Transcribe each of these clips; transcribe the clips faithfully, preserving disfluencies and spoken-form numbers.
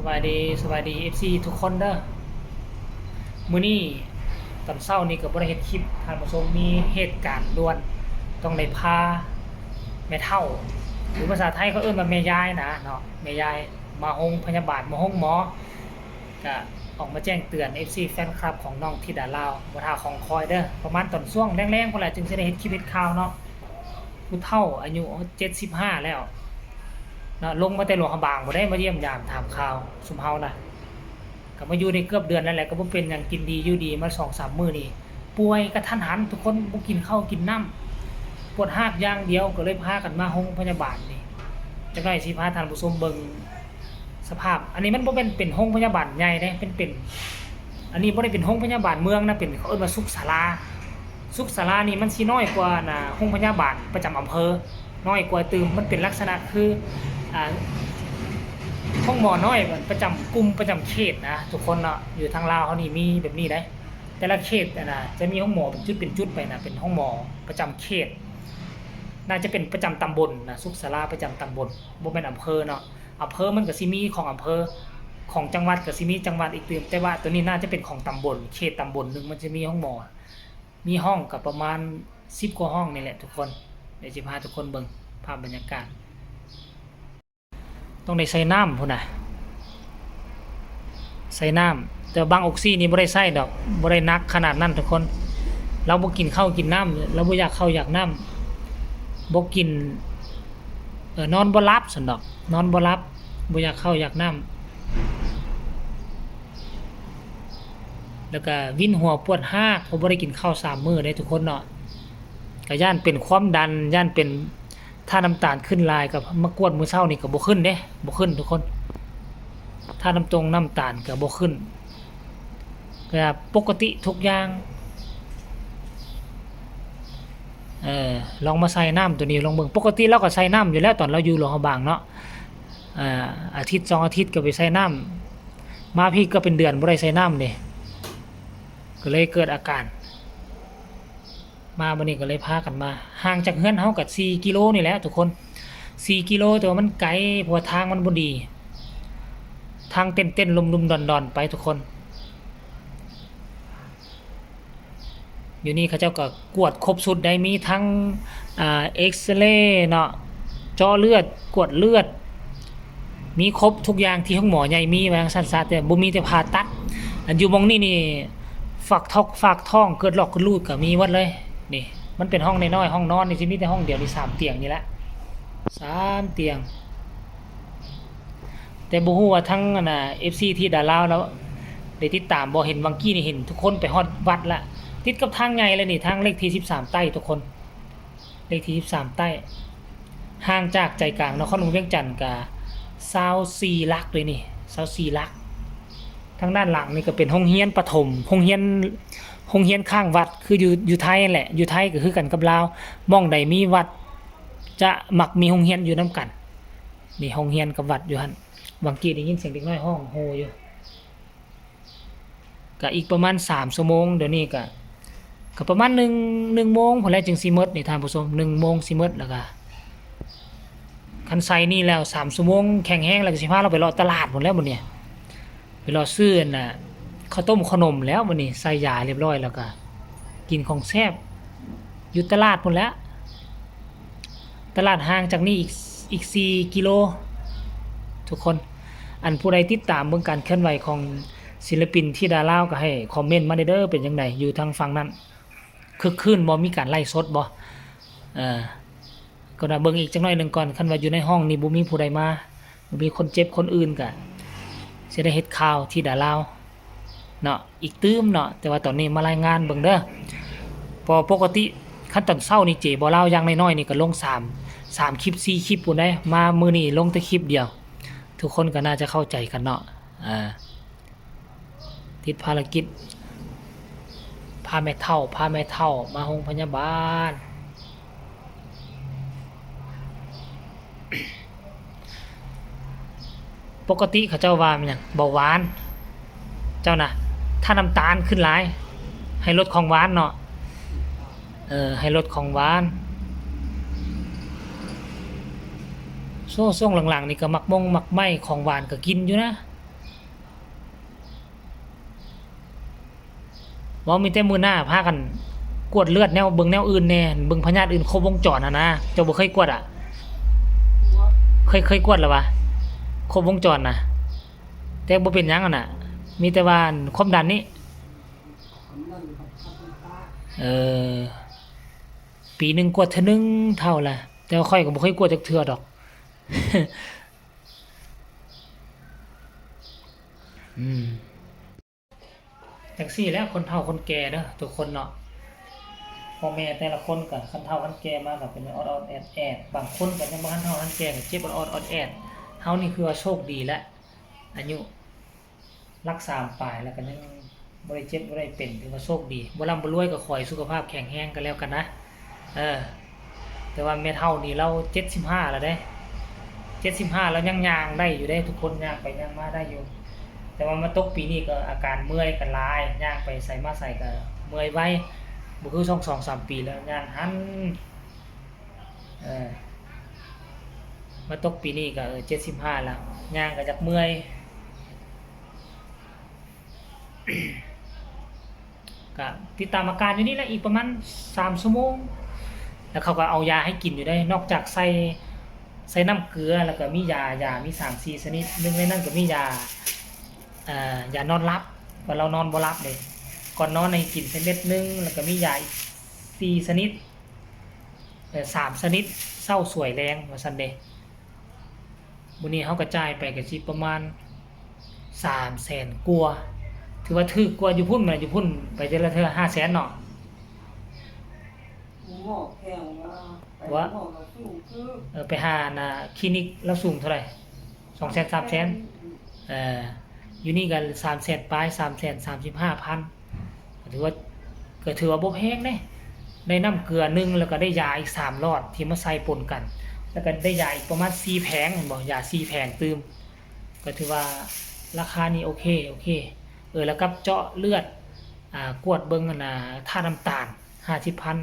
สบายดี สบายดี เอฟซี ทุกคนเด้อ มื้อนี้ตอนเช้านี่ก็บ่ได้เฮ็ดคลิป ท่านผู้ชม มีเหตุการณ์ด่วน ต้องได้พาแม่เฒ่า หรือภาษาไทยเขาเอิ้นว่าแม่ยายนะเนาะ แม่ยายมาโรงพยาบาล มาโรงหมอ ก็ออกมาแจ้งเตือน เอฟซี แฟนคลับของน้องธิดาลาว บ่ท่าของคอยเด้อ ประมาณตอนช่วงแลงๆ พู้นแหละ จึงสิได้เฮ็ดคลิปเฮ็ดข่าวเนาะ ผู้เฒ่าอายุเจ็ดสิบห้าแล้วเนาะ ลงมาแต่หลวงพระบางพู้นเด้ มาเยี่ยมยามถามข่าวซุมเฮานะ ก็มาอยู่ได้เกือบเดือนแล้วแหละ ก็บ่เป็นหยัง กินดีอยู่ดี มาสองสามมื้อนี่ ป่วยกะทันหัน ทุกคน บ่กินข้าวกินน้ำ ปวดฮากอย่างเดียว ก็เลยพากันมาโรงพยาบาลนี่ จักหน่อยสิพาท่านผู้ชมเบิ่งสภาพ อันนี้มันบ่เป็น เป็นโรงพยาบาลใหญ่เด้ เป็น เป็น อันนี้บ่ได้เป็นโรงพยาบาลเมืองนะ เป็น เขาเอิ้นว่าสุขศาลา สุขศาลานี่มันสิน้อยกว่าน่ะ โรงพยาบาลประจำอำเภอ น้อยกว่าตื่ม มันเป็นลักษณะคือ อ่า โรงหมอน้อยประจำกลุ่มประจำเขตนะ ทุกคนเนาะ อยู่ทางลาวเฮานี่มีแบบนี้เด้ แต่ละเขตอะนะ จะมีโรงหมอเป็นจุดเป็นจุดไปนะ เป็นโรงหมอประจำเขต น่าจะเป็นประจำตำบลนะ สุขศาลาประจำตำบล บ่แม่นอำเภอเนาะ อำเภอมันก็สิมีของอำเภอ ของจังหวัดก็สิมีจังหวัดอีกตื่ม แต่ว่าตัวนี้น่าจะเป็นของตำบล เขตตำบลหนึ่งมันจะมีโรงหมอ มีห้องก็ประมาณสิบกว่าห้องนี่แหละทุกคน เดี๋ยวสิพาทุกคนเบิ่งภาพบรรยากาศ ต้องได้ใส่น้ำพู้นน่ะ ใส่น้ำ แต่บังออกซินี่บ่ได้ใส่ดอก บ่ได้หนักขนาดนั้นทุกคน ลาวบ่กินข้าวกินน้ำ ลาวบ่อยากข้าวอยากน้ำ บ่กิน เอ่อ นอนบ่หลับซั้นดอก นอนบ่หลับ บ่อยากข้าวอยากน้ำ แล้วก็วินหัวปวดฮาก เพราะบ่ได้กินข้าวสามมื้อเด้ทุกคนเนาะ ก็ย้านเป็นความดัน ย้านเป็น ถ้าน้ำตาลขึ้นหลายก็มากวดมื้อเช้านี่ก็บ่ขึ้นเด้ บ่ขึ้นทุกคน ถ้าน้ำตรงน้ำตาลก็บ่ขึ้น ก็ปกติทุกอย่าง เออ ลองมาใส่น้ำตัวนี้ลองเบิ่ง ปกติลาวก็ใส่น้ำอยู่แล้ว ตอนลาวอยู่หลวงพระบางเนาะ อ่า อาทิตย์สองอาทิตย์ก็ไปใส่น้ำ มาพี้ก็เป็นเดือนบ่ได้ใส่น้ำเด้ ก็เลยเกิดอาการ มาบัดนี้ก็เลยพากันมา ห่างจากเฮือนเฮาก็สี่กิโลนี่แหละทุกคน สี่กิโล แต่ว่ามันไกล เพราะว่าทางมันบ่ดี ทางเต้นๆ ลุ่มๆ ดอนๆ ไปทุกคน อยู่นี่เขาเจ้าก็กวดครบชุดได้ มีทั้ง อ่า เอ็กซเรย์เนาะ เจาะเลือด กวดเลือด มีครบทุกอย่างที่โรงหมอใหญ่มี ว่าจั่งซั้นซะ แต่บ่มีแต่ผ่าตัด อันอยู่หม่องนี้นี่ ฝากท้อง ฝากท้อง เกิดลอกเกิดหลูดก็มีหมดเลย นี่ มันเป็นห้องน้อยๆ ห้องนอนนี่สิมีแต่ห้องเดียวนี่ สามเตียงนี่แหละ สามเตียง แต่บ่ฮู้ว่าทั้งอันน่ะ เอฟซี ที่ดาลาวแล้วได้ติดตามบ่ เห็นวังกี้นี่เห็นทุกคนไปฮอดวัดละ ติดกับทางใหญ่เลยนี่ ทางเลขที่สิบสามใต้ทุกคน เลขที่สิบสามใต้ ห่างจากใจกลางนครหลวงเวียงจันทน์ก็ซาวสี่หลักเลยนี่ ซาวสี่หลัก ทางด้านหลังนี่ก็เป็นโรงเรียนประถม โรงเรียน โรงเรียนข้างวัด คืออยู่ อยู่ไทยนั่นแหละ อยู่ไทยก็คือกันกับลาว หม่องใดมีวัด จะมักมีโรงเรียนอยู่นำกัน นี่โรงเรียนกับวัดอยู่หั่น วังกี้ได้ยินเสียงเด็กน้อยฮ้องโฮอยู่ ก็อีกประมาณสามชั่วโมง เดี๋ยวนี้ก็ ก็ประมาณหนึ่ง หนึ่งโมงพู้นแหละจึงสิหมดนี่ท่านผู้ชม หนึ่งโมงสิหมด แล้วก็ คันใส่นี่แล้วสามชั่วโมงแข็งแฮงแล้วก็สิพาลาวไปเลาะตลาดพู้นแหล้วบัดนี้ ไปเลาะซื้ออันน่ะ ข้าวต้มขนมแล้วบัดนี้ ใส่ยาเรียบร้อยแล้วก็ กินของแซ่บ อยู่ตลาดพู้นแหละ ตลาดห่างจากนี่อีก อีกสี่กิโล ทุกคน อันผู้ใดติดตามเบิ่งการเคลื่อนไหวของศิลปินธิดาลาวก็ให้คอมเมนต์มาเด้อ เป็นจั่งใดอยู่ทางฝั่งนั้น คึกคืนบ่ มีการไลฟ์สดบ่ เอ่อ ก็น่าเบิ่งอีกจักหน่อยหนึ่งก่อน คันว่าอยู่ในห้องนี่บ่มีผู้ใดมา บ่มีคนเจ็บคนอื่นก็สิได้เฮ็ดข่าวธิดาลาวเนาะ อีกตื่มเนาะ แต่ว่าตอนนี้มารายงานเบิ่งเด้อ เพราะปกติคันตอนเช้านี่เจบ่าวลาวอย่างน้อยๆนี่ก็ลงสาม สามคลิป สี่คลิปพู้นเด้ มามื้อนี้ลงแต่คลิปเดียว ทุกคนก็น่าจะเข้าใจกันเนาะ อ่า ติดภารกิจ พาแม่เฒ่า พาแม่เฒ่ามาโรงพยาบาล ปกติเขาเจ้าว่ามันหยัง เบาหวาน เจ้านะ ถ้าน้ำตาลขึ้นหลาย ให้ลดของหวานเนาะ เออ ให้ลดของหวาน ช่วง ช่วงหลังๆนี่ก็หมากมงหมากไม้ของหวานก็กินอยู่นะ บ่ มีแต่มื้อหน้าพากันกวดเลือดแนว เบิ่งแนวอื่นแหน่ เบิ่งพยาธิอื่นครบวงจรหั้นนะ เจ้าบ่เคยกวดอะ เคย เคยกวดแล้ววะ ครบวงจรนะ แต่บ่เป็นหยังหั้นน่ะ มีแต่ว่าความดันนี่ เออ ปีหนึ่งกวดเทื่อหนึ่งเท่าละ แต่ว่าข้อยก็บ่เคยกวดจักเทื่อดอก อืม จั่งซี้แหละ คนเฒ่าคนแก่เด้อทุกคนเนาะ พ่อแม่แต่ละคนก็คันเฒ่าคันแก่มาก็เป็นออดๆแอดๆ บางคนก็ยังบ่ทันเฒ่าทันแก่ก็เจ็บออดๆแอดๆ เฮานี่คือว่าโชคดีแล้ว อายุหลักสามปลายแล้วก็ยังบ่ได้เจ็บบ่ได้เป็น ถือว่าโชคดี บ่ร่ำบ่รวยก็ขอให้สุขภาพแข็งแรงก็แล้วกันนะ เออ แต่ว่าแม่เฒ่านี่ลาวเจ็ดสิบห้าแล้วเด้ เจ็ดสิบห้าแล้วยังย่างได้อยู่เด้ ทุกคนย่างไปย่างมาได้อยู่ แต่ว่ามาตกปีนี้ก็อาการเมื่อยก็หลาย ย่างไปไสมาไสก็เมื่อยไว บ่คือช่วงสองสามปีแล้วย่างหัน เออ มาตกปีนี้ก็ เออ เจ็ดสิบห้าแล้ว ย่างก็จักเมื่อย ก็ติดตามอาการอยู่นี่แหละ อีกประมาณสามชั่วโมง แล้วเขาก็เอายาให้กินอยู่ได้ นอกจากใส่ ใส่น้ำเกลือ แล้วก็มียา ยามีสามสี่ชนิด หนึ่งในนั้นก็มียา เอ่อ ยานอนหลับ ว่าเรานอนบ่หลับเลย ก่อนนอนให้กินใส่เม็ดหนึ่ง แล้วก็มียาอีกสี่ชนิด เอ่อ สามชนิด เช้าสวยแลง ว่าซั่นเด้ มื้อนี้เฮาก็จ่ายไปก็สิประมาณสามแสนกว่า ถือว่าถูกกว่าอยู่พุ้น มาอยู่พุ้นไปแต่ละเทื่อห้าแสนเนาะ หมอแพงว่า ไป ว่า หมอก็สูงคือ เออ ไปหาน่ะคลินิกลาวสูงเท่าไหร่ สองแสน สามแสน เออ อยู่นี่ก็สามแสนปลาย สามแสนสามสิบห้าพัน ก็ถือว่า ก็ถือว่าบ่แพงเด้ ได้น้ำเกลือหนึ่ง แล้วก็ได้ยาอีกสามหลอดที่มาใส่ปนกัน แล้วก็ได้ยาอีกประมาณสี่แผง เห็นบ่ ยาสี่แผงตื่ม ก็ถือว่าราคานี่โอเค โอเค เออ แล้วกับเจาะเลือด อ่า กวดเบิ่งหั่นน่ะ ธาตุน้ำตาล ห้าสิบพัน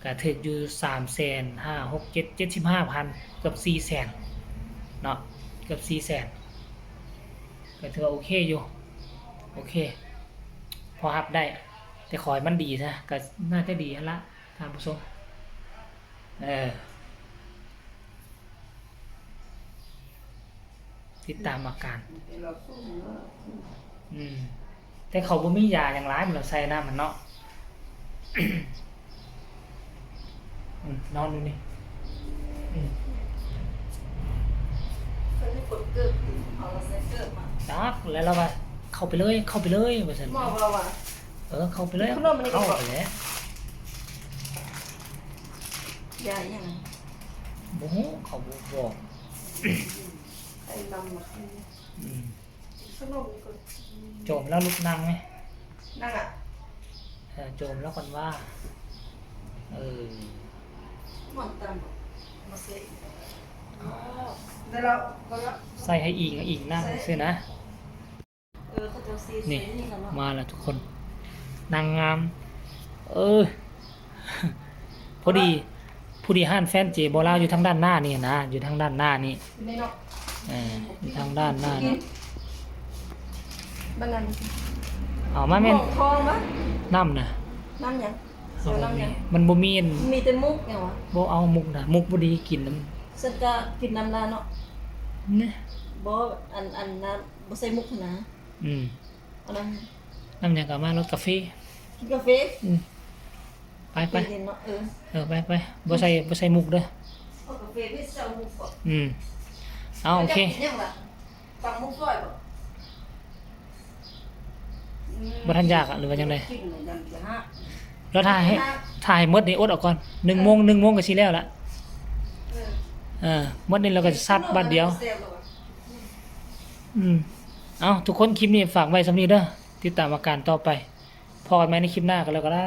ก็ถืกอยู่สามแสนห้า หก เจ็ด เจ็ดสิบห้าพัน เกือบสี่แสนเนาะ เกือบสี่แสน ก็ถือว่าโอเคอยู่ โอเค พอรับได้ แต่ขอให้มันดีซะ ก็น่าจะดีหั่นละ ท่านผู้ชม เออ ติดตามอาการ อืม แต่เขาบ่มียาหยังหลาย มันใส่น้ำมันเนาะ อืม นอนอยู่นี่ อืม เขาได้กดเกิบ เอาเราใส่เกิบมา จัก แล้วเราว่า "เข้าไปเลย เข้าไปเลย" ว่าซั่น หมอว่าว่า "เออ เข้าไปเลย" ขนมอันนี้ก็ เข้าไปแล้ว ยาอีหยัง บ่ฮู้ เขาบ่บอก ไอ้ลำน่ะ อืม ขนมนี่ก็ โจมแล้วลุกนั่งไหม นั่งอ่ะ เออ โจมแล้วก่อนว่า เออ หมอนตำบ่ มาเสียอีก อ๋อ ได้แล้ว ได้แล้ว ใส่ให้อิง อิงนั่งซื่อนะ เออ เขาจะซี นี่ ใส่นี่กันเนาะ มาแล้วทุกคน นางงาม เออ พอดี พอดีร้านแฟนเจบ่าวลาวอยู่ทางด้านหน้านี่นะ อยู่ทางด้านหน้านี่ อยู่ในเนาะ เออ อยู่ทางด้านหน้านี่ บ้านนั้น เอามาแม่น หมองทองปะ น้ำนะ น้ำหยัง เอา เสียวน้ำหยัง มันบ่มีอัน มีแต่มุกหยังวะ บ่เอามุกนะ มุกบ่ดีกินน้ำ ฉันก็กินน้ำลาเนาะ เนี่ย บ่ อัน อันน้ำบ่ใส่มุกนะ อืม เอาน้ำ น้ำหยังก็เอามา รสกาแฟ กินกาแฟ อืม ไปไป กินเย็นเนาะ เออ เออ ไปไป บ่ใส่ บ่ใส่มุกเด้อ เอากาแฟไม่ใส่มุกก่อน อืม เอา โอเค แล้วจะกินหยังล่ะ ตำมุกซอยบ่ อืม บ่ทันอยากอะ หรือว่าจั่งใด กินเลยยังจะฮะ แล้วถ้าให้ ฮะ ถ้าให้หมดนี่อดเอาก่อน หนึ่งโมง เออ หนึ่งโมงก็สิแล้วละ เออ เออ หมดนี่เราก็ซัดบัดเดียว แซ่บแล้ววะ อืม เอา ทุกคน คลิปนี้ฝากไว้ส่ำนี้เด้อ ติดตามอาการต่อไป พ้อกันใหม่ในคลิปหน้าก็แล้วกันนะ